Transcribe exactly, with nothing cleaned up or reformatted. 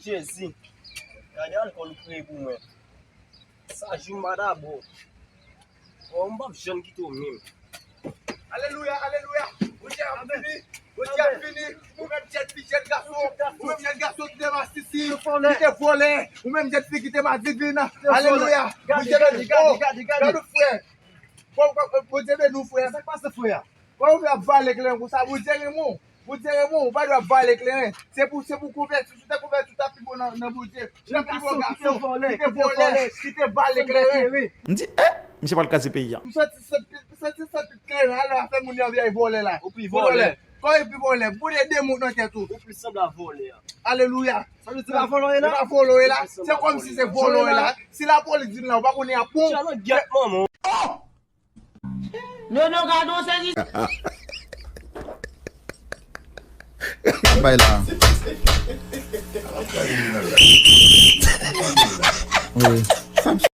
Jezi. Gade alkòl ou kreye pou mwen. Sa jou m pa dabò. Oh, m p ap janm kite w menm. Alelouya, alelouya. Bondye ap vini. Bondye ap vini. Ou menm jèn fi, jèn gason. Ou menm jèn gason ki te masisi, ki te vòlè. Ou menm jèn fi ki te madivin. Alelouya. Bondye beni. Oh, gade, gade, gade. Gade frè. Bon, bon, bon, Bondye beni w, frè. Sa k pase, frè? Kòman w fè ap vale kleren konsa? Bondye renmen w. Bondye renmen w. Ou pa dwe ap vale kleren. Se pou, se pou konvèti. Si w te konvèti, w t ap pi bon nan, nan Bondye. Ou t ap pi bon gason ki te vòlè, ki te vale kleren. M di, eh, misye pral kraze peyi a. M santi sant pit, m santi sant pit kleren. Alò, afè moun yo anvi al vòlè la. Ou pi vòlè. Kòman e pi vòlè? M konnen de moun nan tèt ou. Ou plis sanble a vòlè a. Alelouya. Sa vle di pa vòlè w ye la? E pa vòlè w ye la. Se kòmsi se vòlè w ye la. Si lapolis vin la, ou pa konnen y ap bon. Chalon gyèt manman w. Oh! Nono gadon sezi. Bay la. Wi.